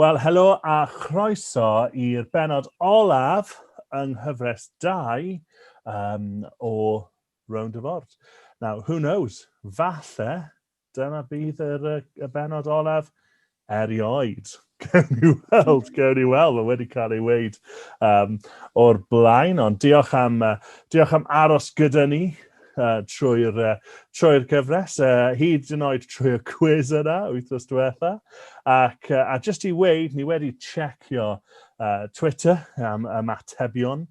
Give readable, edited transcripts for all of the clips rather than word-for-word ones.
Wel, helo a chroeso i'r benod olaf yng nghyfres 2 o Rownd y Ford. Now, who knows? Falle dyma bydd yr, y benod olaf erioed. Gewn ni weld, gewn ni weld, mae wedi cael ei weid o'r blaen, ond diolch am, diolch am aros gyda ni trwy'r trwy gyfres, hyd yn oed trwy'r cwiz yna wythnos diwetha. Ac, a jyst i weid, ni wedi checio Twitter am ymatebion,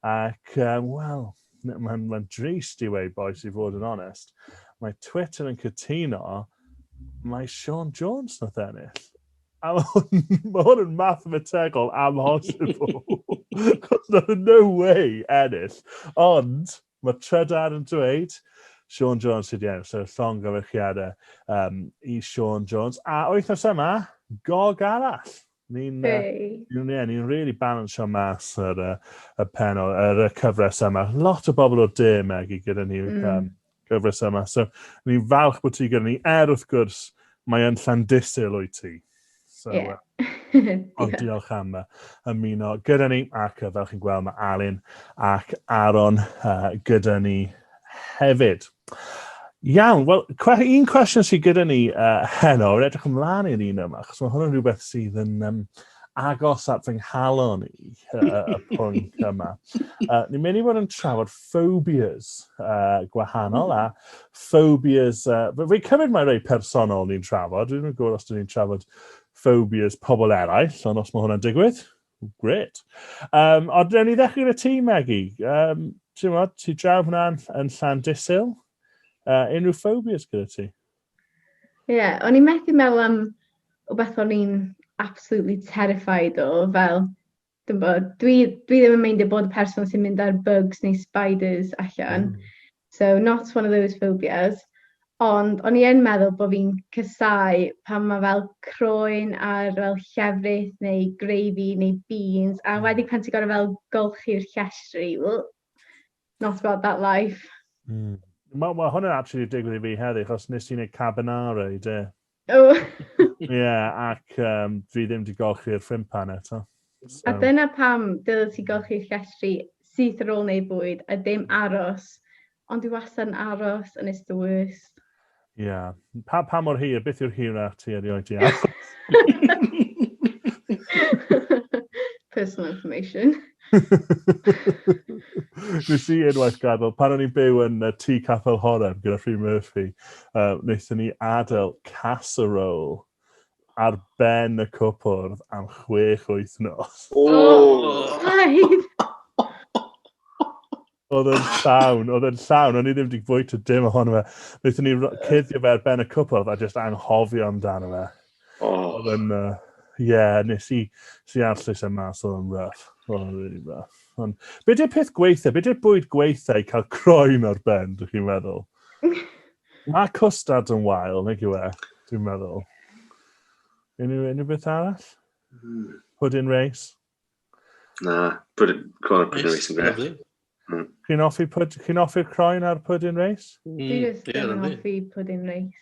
ac, wel, mae'n ma drist i weid, boys, i fod yn onest. Mae Twitter yn cytuno, mae Sean Jones nath ennill. A mae hwn, ma hwn yn mathemategol amhosibl. Cos nath no way ennill. Ond mae Trydar yn dweud, Sean Jones sydd wedi ennill, so llongyfarchiadau i Sean Jones. A wythnos yma, gog arall. Ni'n hey. ni'n yeah, ni really balansio mas yr, y penod, yr y cyfres yma. Lot o bobl o'r de, Megi, gyda ni cyfres yma. So, ni'n falch bod ti gyda ni, er wrth gwrs, mae yn Llandysul wyt ti. So, yeah. Ond diolch am ymuno gyda ni, ac fel chi'n gweld mae Alun ac Aaron gyda ni hefyd. Iawn, wel, un cwestiwn sydd gyda ni heno, rwy'n edrych ymlaen i'r un yma, achos mae hwn yn rhywbeth sydd yn agos at fy nghalon i, y pwnc yma. Ni'n mynd i fod yn trafod phobias gwahanol, a phobias... Fi'n cymryd mae rei personol ni'n trafod, dwi'n yn gwybod os dyn ni'n trafod phobias pobl eraill, ond os mae hwnna'n digwydd, great. Ond newn ni ddechrau gyda ti, Megi. Ti'n gwybod, ti draw hwnna yn Llandysul. Unrhyw phobias gyda ti? Ie, yeah, o'n i'n methu meddwl am wbeth o'n i'n absolutely terrified o, fel, dwi'n bod, dwi ddim yn meindio bod y person sy'n mynd ar bugs neu spiders allan. So, not one of those phobias. Ond o'n i yn meddwl bod fi'n casáu pan mae fel croen ar fel llefrith neu gravy neu beans, a wedi pan ti'n gorfod fel golchi'r llestri, ugh, not about that life. Mae ma hwnna'n actually digwydd i fi heddi, achos nes i wneud carbonara i de. Oh. Ie, yeah, ac dwi ddim wedi golchi'r ffrimpan eto. So. A dyna pam dylai ti golchi'r llestri syth ar ôl wneud bwyd a dim aros. Ond dwi wastad yn aros and it's the worst. Ie. Yeah. Pa mor hir? Beth yw'r hirach ti erioed di aros? Personal information. Nes i unwaith gadael, pan o'n i'n byw yn Tŷ Capel Horeb gyda Rhun Murphy, wnaethon ni adael casserole ar ben y cwpwrdd am 6 wythnos. Oh! Paid! Oedd yn llawn, oedd yn llawn, o'n i ddim wedi bwyta dim ohono fe. Wnaethon ni cuddio fe ar ben y cwpwrdd a just anghofio amdano fe. Oh. Oedd yn, yeah, nes i, nes i arllwys e mas, oedd yn rough. Oedd yn really rough. Ond, be di'r peth gweitha, be di'r bwyd gweitha i cael croen ar ben, dych chi'n meddwl? Mae cwstard yn wael, nag yw e, dwi'n meddwl. Unrhyw beth arall? Pudding reis? Na, croen ar pudding reis yn gret. Chi'n hoffi chi'n hoffi'r croen ar pudding reis? Dwi just ddim yn hoffi pudding reis.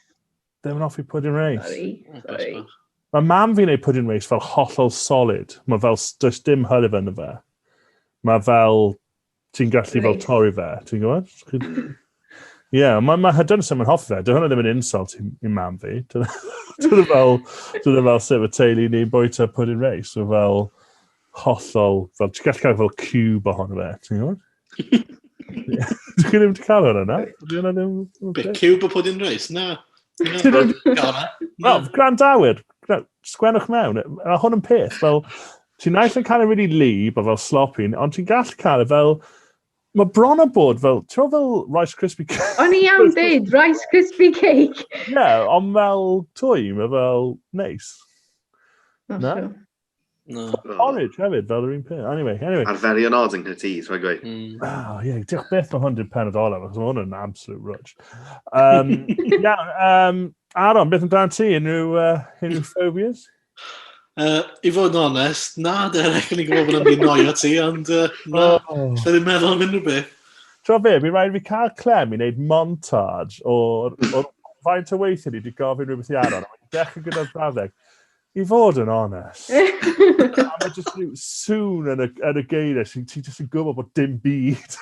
Ddim yn hoffi pudding reis? Sorry, sorry. Mae mam fi'n neud pudding reis fel hollol solid. Mae fel, does dim hylif ynddo fe. Mae fel, ti'n gallu fel torri fe, ti'n gwybod? Ie, yeah, mae ma, dyna sut mae'n hoffi fe. Dyw hwnna ddim yn insult i mam fi. Dyna fel, dyna fel sut mae teulu ni'n bwyta pudding reis. So fel hollol, fel, ti'n gallu cael fel cube ohono fe, ti'n gwybod? Ti'n chi ddim wedi cael hwnna, na? Ydy hwnna ddim yn Be, cube o pudding reis? Na. Ti ddim- Wel, gwrandawyr, sgwennwch mewn. Mae hwn yn peth, fel, ti'n naill yn cael ei really lib a fel sloppy, ond ti'n gallu cael e fel, mae bron o bod fel, ti'n meddwl fel Rice Krispie Cake? O'n i am dweud, Rice Krispie Cake. Ie, yeah, ond fel twy, mae fel neis. Not Na? sure. No. Porridge hefyd, fel yr un peth. Anyway, anyway. Arferion od yn Nghaerdydd, rhaid gweud. Oh, yeah, diolch byth mae hwn di'r penod olaf, achos mae hwn yn absolute rubbish. Iawn, Aaron, beth amdano ti? Unrhyw phobias? I fod yn onest, na, Derek, o'n i'n gwybod bod yn mynd i noio ti, ond na, lle ddim meddwl am unrhyw beth. Ti'n be, mi rhaid fi cael Clem i wneud montage o'r faint o weithiau ni wedi gofyn rhywbeth i Aaron, a wedi dechrau gyda'r brawddeg. I fod yn onest. A mae jyst rhyw sŵn yn y, yn y geiriau sy'n ti jyst yn gwybod bod dim byd.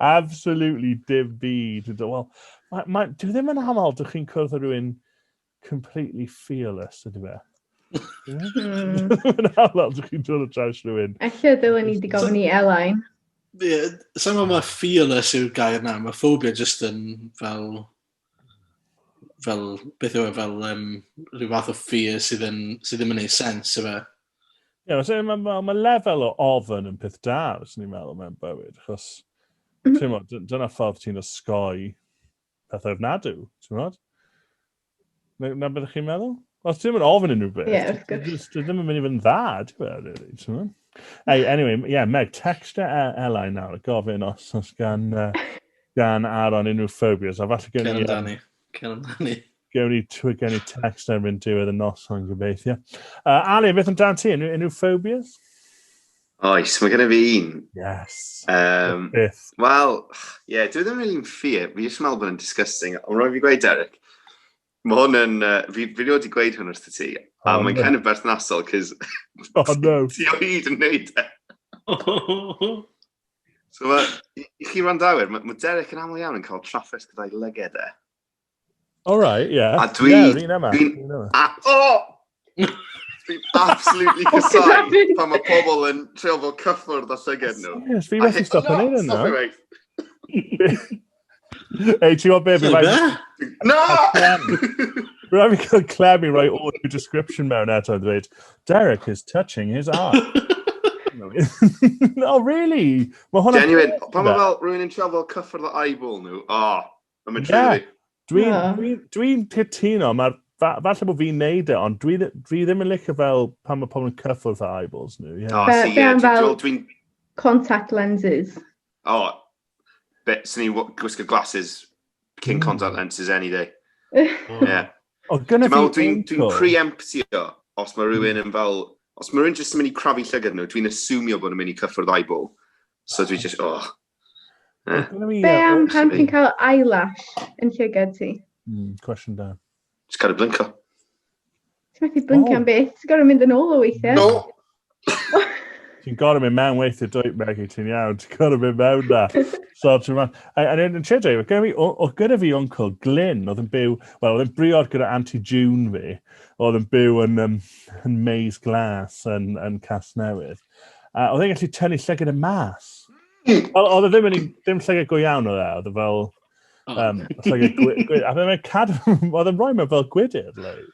Absolutely dim byd. Wel, mae, mae, dwi ddim yn aml dych chi'n cwrdd â rhywun completely fearless, ydy fe? Yn aml dych chi'n dod o draws rhywun. Ella dylen ni wedi gofyn i Elain. Ie, sa'n meddwl mae fearless yw'r gair na, mae phobia just yn fel fel, beth yw e, fel um, rhyw fath o fear sydd, yn, sydd ddim yn ei sens, yw e? Ie, yeah, mae ma, ma lefel o ofn yn peth da, os ni'n meddwl, mewn bywyd, achos, mhm. ti'n mo, dyna ffordd ti'n osgoi pethau ofnadw, ti'n mo? Na, na beth chi'n meddwl? Os ti'n mynd ofyn unrhyw beth, yeah, wrth gwrs. Dwi ddim yn mynd i fod yn dda, ti'n meddwl, really, ti'n meddwl? Hey, anyway, yeah, Meg, text e Elain nawr, gofyn os os gan, gan Aaron unrhyw phobias, a falle gewn ni... Cen amdani, cen amdani. Gewn ni, gewn ni text erbyn diwedd y noson, gobeithio. Ali, beth amdan ti? Unrhyw, unrhyw phobias? Oes, mae gen i fi un. Yes. Beth? Wel, ie, yeah, dwi ddim yn really'n fear. Fi jyst yn meddwl bod yn disgusting. Ond rhaid fi gweud, Derek, mae hwn yn... fi, fi wedi gweud hwn wrth ti, a oh, mae'n kind of berthnasol, cos oh, no. ti o hyd yn neud e. So mae, i chi randawyr, mae, mae Derek yn aml iawn yn cael trafferth gyda'i lyged e. All right, yeah. A dwi... Yeah, un yma. Dwi'n... A, oh! Dwi'n absolutely casau pan mae pobl yn trio fel cyffwrdd â llyged nhw. Yes, fi methu stop yn neud yna. Ei, ti'n gwybod be? Fi rhaid... Na! Fi rhaid fi cael clem i roi audio description mewn eto yn dweud, Derek is touching his eye. oh, really? Mae hwnna... Genuine, pan mae fel rhywun yn trio fel cyffwrdd â eyeball nhw, oh, Mae'n mynd trwy fi. Dwi'n yeah. dwi, dwi cytuno, mae'r fa, falle bod fi'n neud e, ond dwi, dwi ddim yn licio fel pan mae pobl yn cyffwrdd â eyeballs nhw. Yeah. Oh, see, yeah, fel dwi, contact lenses. Oh, bet, sy'n ni gwisgo glasses cyn contact lenses any day. Yeah. O, gynna fi Dwi'n dwi preemptio os mae rhywun yn fel... Os mae rhywun jyst yn mynd i crafu llygad nhw, dwi'n asumio bod nhw'n mynd i cyffwrdd eyeball. So dwi just, oh. Be am pan ti'n cael eyelash yn llygad ti? Cwestiwn da. Just cael ei blinko. Ti'n methu blincio am beth? Ti'n gorfod mynd yn ôl o weithiau. No! Ti'n gorfod mynd mewn weithiau dwyt, Maggie, ti'n iawn. Ti'n gorfod mynd mewn na. So, ti'n ma... A yn trio dweud, gyda fi, oedd gyda fi uncle Glyn, oedd yn byw, wel, oedd yn briod gyda Auntie June fi, oedd yn byw yn, um, yn Maes Glas yn, yn Casnewydd. A oedd e'n gallu tynnu llygad y mas. Wel, oedd e ddim yn ddim llygad go iawn oedd e, oedd e fel um, llygad gwy, gwy, a oedd e'n cadw, oedd e'n rhoi mewn fel gwydr, like.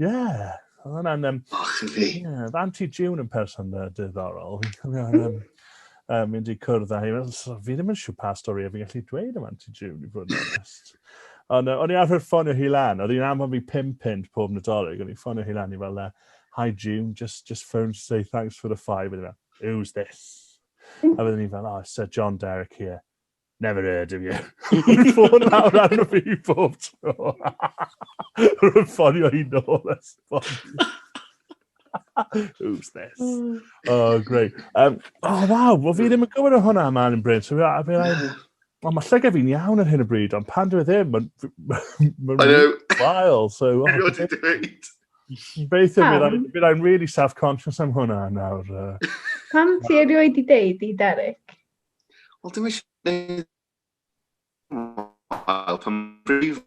Yeah. Oedd hwnna'n... Och, fi. Yeah, oedd Auntie June yn person diddorol. Fi'n cofio um, mynd i cwrdd â hi. So, fi ddim yn siŵr pa stori fi'n gallu dweud am Auntie June, i fod yn onest. Ond o'n i arfer ffonio hi lan. Oedd hi'n anfon fi 5 punt pob Nadolig. O'n i'n ffonio hi lan i fel, hi June, just phone to say thanks for the five. And who's this? A byddwn ni fel, oh, Sir John Derek here. Never heard of you. Ffôn lawr arno fi bob tro. Rwy'n ffonio hi nôl esbonio. Who's this? Oh, great. Oh, wow. Wel, fi ddim yn gwybod o hwnna am Alan Bryn. So, fi, fi, Wel, mae llygad fi'n iawn ar hyn o bryd, ond pan dwi e ddim, mae'n ma really wael. So, oh, Dwi'n dweud. Gobeithio bydd I'm really self-conscious am hwnna nawr. Pam ti erioed i deud i Derek? Wel, dwi'n eisiau Wel, pan brif...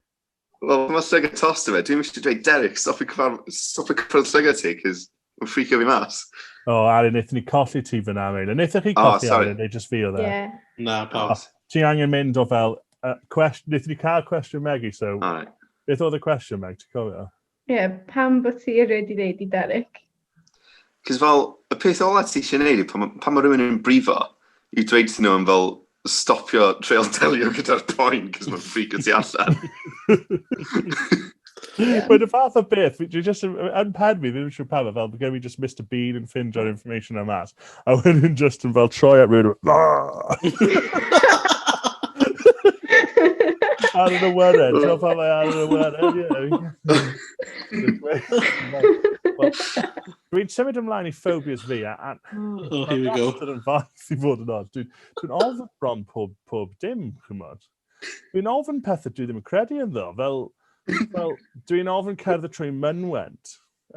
Wel, pan mae llygad tost i fe, dwi'n eisiau dweud, Derek, stop i cyfarfod llygad ti, cos mae'n ffricio fi mas. O, oh, Ari, wnaethon ni colli ti fyna, Meila. Wnaethoch chi colli oh, Ari, neu just fi oedd e? Yeah. Na, pawb. Oh, ti angen mynd o fel... Wnaethon ni cael cwestiwn Megi, so... Right. Beth oedd y cwestiwn, Meg, ti'n cofio? Ie, yeah, pam bod ti erioed i ddeud i Derek? Cos fel, y peth ola ti eisiau gwneud yw pan, pan mae rhywun yn brifo, yw dweud wrthyn nhw am fel stopio treol delio gyda'r poen, cos mae'n ffricio ti allan. Yeah. Mae'n y fath o beth, dwi just, yn pen fi, ddim yn siŵr pam, fel, gen fi just Mr Bean yn ffindio'r information am mas, a wedyn just yn fel troi at rhywun, Ar yr awyren, ti'n pan mae ar yr awyren, ie. Dwi'n symud ymlaen i phobias fi, a oh, here we go. Yn fath i fod yn odd. Dwi'n dwi ofn bron pob, pob dim, chymod. Dwi'n ofn pethau dwi ddim yn credu ynddo, fel, fel dwi'n ofn cerdded trwy mynwent.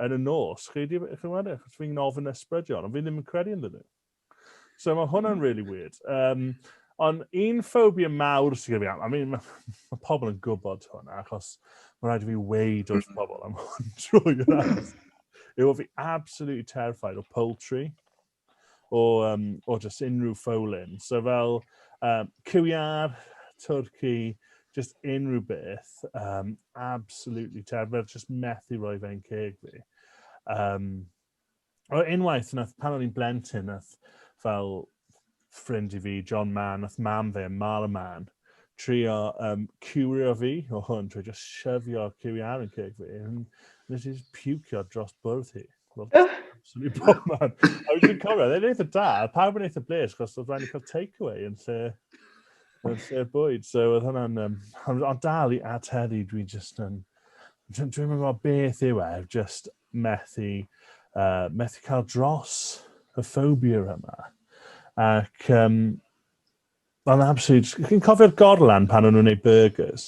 yn y nos. Chi di, chi'n gwybod, achos fi'n ofn ysbrydion, ond fi ddim yn credu ynddyn nhw. So mae hwnna'n really weird. Ond un ffobia mawr sydd gyda fi, I mean, mae pobl yn gwybod hwnna, achos mae rhaid i fi weid wrth pobl am hwn trwy'r amser, yw fi absolutely terrified o poultry, o just unrhyw ffolyn. So fel cywiar, turkey, just unrhyw beth, absolutely terrified, just methu roi fe'n ceg fi. O, unwaith, nath, pan o'n i'n blentyn, nath fel ffrind i fi, John Mann, nath mam fe, Mara Mann, trio curio fi o hwn trwy just shyfio cyw iâr yn ceg fi. And nes i just pucio dros bwrdd hi. Well, absolutely bob man. A fi'n cofio, oedd e'n eitha da, pawb yn eitha bles, chos oedd rhaid i cael takeaway yn lle bwyd. So oedd hwnna'n... Ond dal i at heddi, dwi just yn... Dwi'n gwybod beth yw e, just methu cael dros y ffobia yma. Ac mae'n absolute... Chi'n cofio'r Gorlan pan o'n nhw'n gwneud burgers?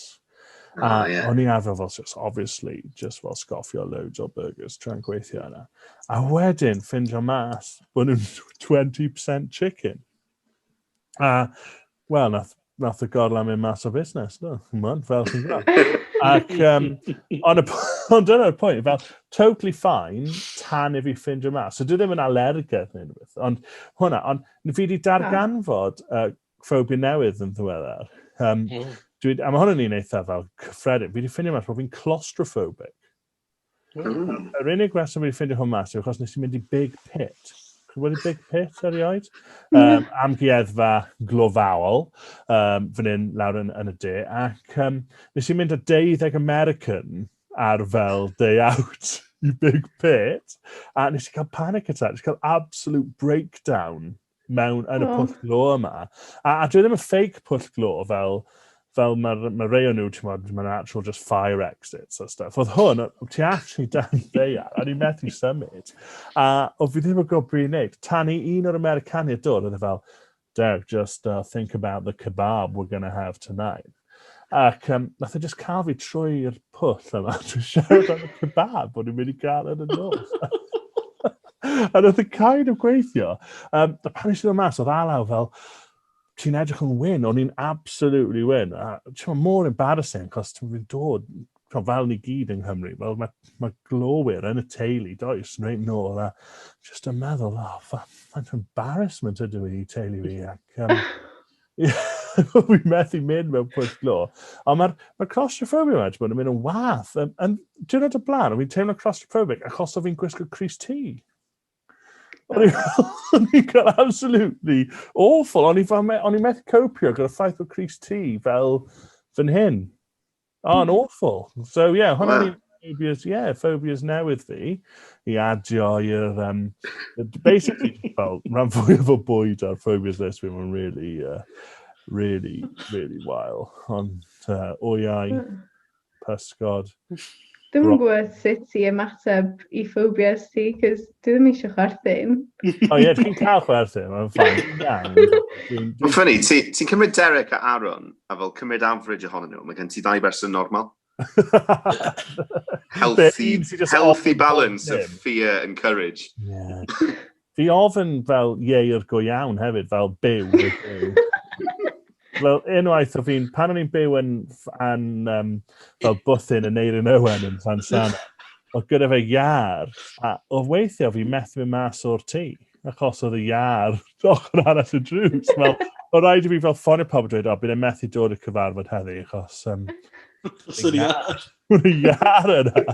A oh, yeah. O'n i arfer fel, just, obviously, just fel scoffio loads o burgers tra'n gweithio yna. A wedyn, ffindio mas bod nhw'n 20% chicken. A, wel, nath y Gorlan mynd mas o busnes, no, man, fel chi'n gwybod. Ac, ond dyna'r pwynt, fel, totally fine, tan i fi ffindio mas. So dwi ddim yn alergedd neu rhywbeth, ond hwnna, ond fi wedi darganfod ffobia newydd yn ddiweddar. A mae hwn yn un eitha fel cyffredin. Fi wedi ffindio mas bod fi'n claustrophobic. Yr unig reswm fi wedi ffindio hwn mas yw achos nes i mynd i Big Pit. Chi'n wedi Big Pit erioed? Amgueddfa glofaol fan hyn lawr yn y de. Ac nes i mynd â 12 American ar fel day out i Big Pit. A nes i cael panic attack. Nes i cael absolute breakdown mewn yn y pwll glo yma. A dwi ddim yn fake pwll glo fel mae rei o nhw, ti'n gwbod, mae'n actual just fire exits a stuff. Oedd hwn, ti actually dan ddaear, a ni'n methu symud. A o fi ddim yn gwybod beth i wneud. Tan i un o'r Americaniaid dod, oedd e fel, "Derek, just think about the kebab we're going to have tonight." Ac nath e just cael fi trwy'r pwll yma, trwy siarad am y kebab bod ni'n mynd i gael yn y nos. A nath e kind of gweithio. A pan nes i ddod mas, oedd Alaw fel, "Ti'n edrych yn wyn." O'n i'n absolutely wyn. A ti'n mor embarrassing, cos ti'n dod, fel ni gyd yng Nghymru, fel mae glowyr yn y teulu, does, reit nôl, a just yn meddwl, "Oh, faint o embarrassment ydw i i teulu fi." Ac, fi methu mynd mewn pwll glo. Ond mae claustrophobia yma, ti'n bod yn mynd yn wath. Yn diwrnod o blaen, o'n i'n teimlo claustrophobic achos o fi'n gwisgo crys T. O'n i'n cael absolutely awful. O'n i'n methu copio gyda'r ffaith o crys T fel fan hyn. Oh, yn awful. So, yeah, hwnna'n phobias, yeah, phobias newydd fi i adio i'r... Basically, fel, rhan fwyaf o bwyd ar phobias list fi, mae'n really, really, really wael. Ond wyau, pysgod. Dwi'm yn gwybod sut i ymateb i phobias ti, cos dwi ddim eisiau chwerthin. O ie, ti'n cael chwerthin, mae'n fine. Mae'n funny, ti'n cymryd Derek a Aaron, a fel cymryd average ohonyn nhw, mae gen ti dau berson normal. Healthy balance of fear and courage. Yeah. Fi ofn fel ieir go iawn hefyd, fel byw. Byw. Fel unwaith o fi'n, pan o'n i'n byw yn fel bwthyn yn Eirin Owen yn Llansana, oedd gyda fe iar, a o weithio fi methu mynd mas o'r tŷ, achos oedd y iar ochr arall y drws. Fel, o rhaid i fi fel ffonio pawb a dweud, "O, bydd e'n methu dod i'r cyfarfod heddi, achos Achos yr iar. Mae'n iar yna."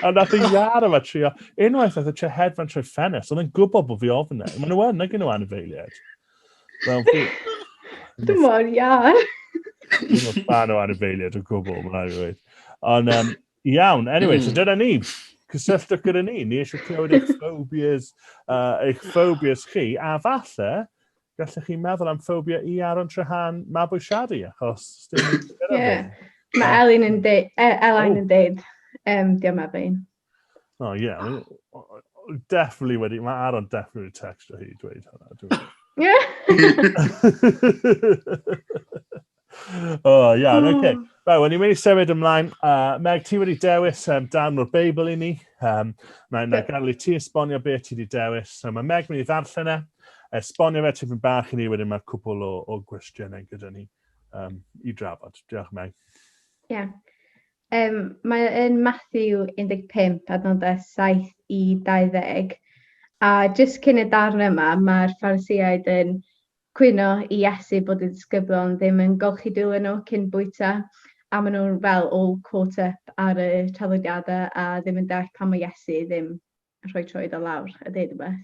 A nath y iar yma trio, unwaith nath y trio hedfan trwy ffenest, oedd yn gwybod bod fi ofn e. Maen nhw yn, nag nhw anifeiliaid. Fel fi... Dim mor iar. Dwi'n yn fan o anifeiliaid o gwbl, mae'n rhaid i ddweud. Ond, iawn, anyway, so dyna ni. Cysylltwch gyda ni. Ni eisiau clywed eich phobias chi, a falle, gallech chi meddwl am ffobia i Aaron Trahan mabwysiadu, achos dim gyda fi. Yeah. Mae Elin yn deud, Elain yn deud, diolch efo un. Oh, yeah. Definitely wedi, mae Aaron definitely wedi textio hi dweud hwnna. Dwi'n meddwl. Oh, iawn, oce. Okay. Wel, well, ni'n mynd i symud ymlaen. Meg, ti wedi dewis darn o'r Beibl i ni. Na, na gadael i ti esbonio beth ti wedi dewis. So mae Meg mynd i ddarllen e, esbonio fe tipyn bach i ni, wedyn mae cwpl o gwestiynau gyda ni i drafod. Diolch, Meg. Ie. Yeah. Mae yn Matthew 15, adnodau 7 i 20. A jyst cyn y darn yma, mae'r Phariseaid yn cwyno i Iesu bod y disgyblion ddim yn golchi dwylo nhw cyn bwyta, a maen nhw'n fel all caught up ar y traddodiadau a ddim yn deall pam mae Iesu ddim yn rhoi troed o lawr a deud rhywbeth.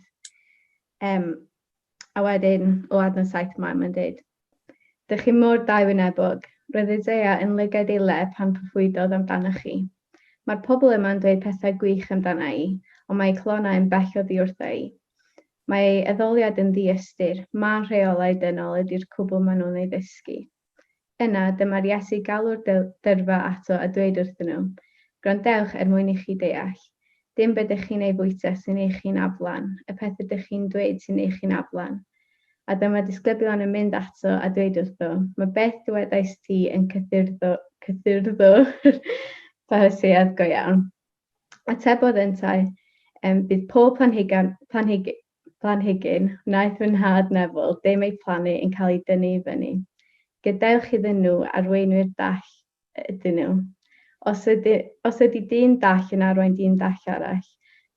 A wedyn, o adnod 7 ymlaen, mae'n deud, Dych chi mor dauwynebog, roedd Isaiah yn lygaid ei le pan proffwydodd amdanoch chi. Mae'r pobl yma'n dweud pethau gwych amdana i, ond mae eu calonnau yn bell oddi wrtha i. Mae ei addoliad yn ddiystyr, mân rheolau dynol ydi'r cwbl maen nhw'n ei ddysgu. Yna, dyma'r Iesu galw'r dyrfa ato a dweud wrthyn nhw, Gwrandewch er mwyn i chi deall. Dim be dych chi'n ei fwyta sy'n eich chi'n aflan, y peth ydych chi'n dweud sy'n eich chi'n aflan. A dyma disgyblion yn mynd ato a dweud wrtho, Mae beth ddywedaist ti yn cythurddo, cythurddo Phariseaid go iawn. Atebodd yntau, Bydd pob planhigan, planhig, planhigyn wnaeth fy nhad nefol dim eu plannu yn cael ei dynnu i fyny. Gadewch iddyn nhw, arweinwyr dall ydyn nhw. Os ydy, os ydy dyn dall yn arwain dyn dall arall,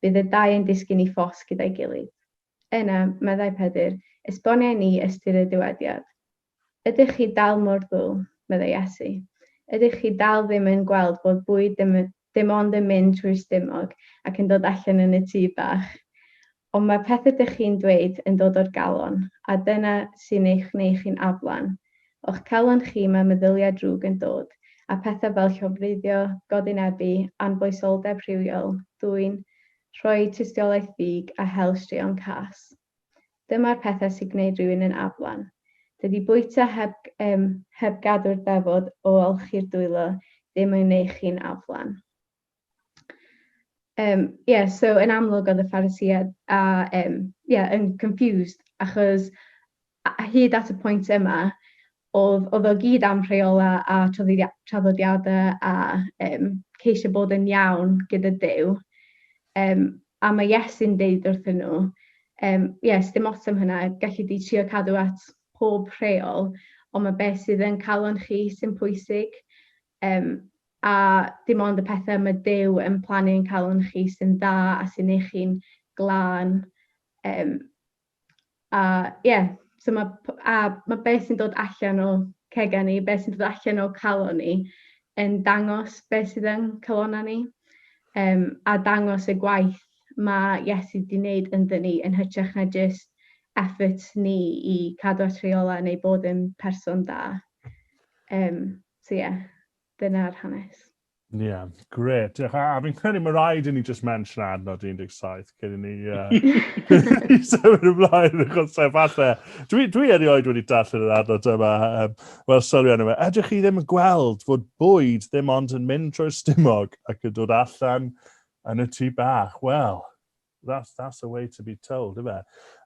bydd y dau yn disgyn i ffos gyda'i gilydd. Yna, meddai Pedr, esbonia i ni ystyr y dywediad. Ydych chi dal mor ddwl? meddai Iesu. Ydych chi dal ddim yn gweld bod bwyd ddim, dim ond yn mynd trwy'r stumog ac yn dod allan yn y tŷ bach? Ond mae pethau dych chi'n dweud yn dod o'r galon, a dyna sy'n eich gwneud chi'n aflan. O'ch calon chi mae meddyliau drwg yn dod, a pethau fel llofruddio, godinebu, anfoesoldeb rhywiol, dwyn, rhoi tystiolaeth ffug a hel straeon cas. Dyma'r pethau sy'n gwneud rhywun yn aflan. Dydy bwyta heb, um, heb gadw'r ddefod o olchi'r dwylo ddim yn gwneud chi'n aflan. Yeah, so yn amlwg oedd y Phariseaid a, yeah, yn confused achos hyd at y pwynt yma, oedd, oedd o gyd am rheolau a traddodiadau a ceisio bod yn iawn gyda Duw. A mae Iesu'n deud wrthyn nhw, yes, dim ots am hynna, gallu di trio cadw at pob rheol, ond mae beth sydd yn calon chi sy'n pwysig. A dim ond y pethau mae Duw yn plannu yn calon chi sy'n dda a sy'n eich chi'n glân. A ie, yeah, so mae, a mae beth sy'n dod allan o cegau ni, beth sy'n dod allan o calon ni, yn dangos beth sydd yn calonnau ni, a dangos y gwaith mae Iesu wedi wneud ynddyn ni yn hytrach na jyst effort ni i cadw at rheolau neu bod yn person da. So ie, yeah, dyna'r hanes. Ie, yeah, gret. Diolch. A fi'n credu mae rhaid i ni just mention adnod 17 cyn i ni symud ymlaen, achos e, falle... Dwi erioed wedi darllen yr adnod yma, wel, sylwi arno fe. Ydych chi ddim yn gweld fod bwyd ddim ond yn mynd trwy'r stumog ac yn dod allan yn y tŷ bach? Wel, that's a way to be told, ife?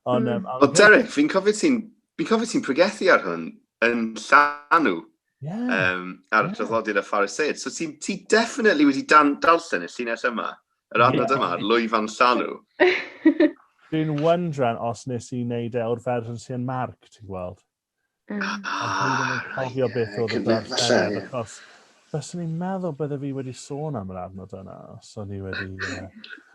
Ond, Well, Derek, fi'n cofio ti'n fi cofio ti'n pregethu ar hwn yn llanw. Ar y traddodiad y Phariseaid. So ti, ti definitely wedi dan, darllen y llinell yma, yr adnod yma, ar lwyfan llanw. Dwi'n wyndran os nes i wneud e o'r fersiwn sy'n Mark, ti'n gweld? Ond dwi ddim yn cofio beth oedd y darlleniad, achos fyswn i'n meddwl bydde fi wedi sôn am yr adnod yna, os o'n i wedi...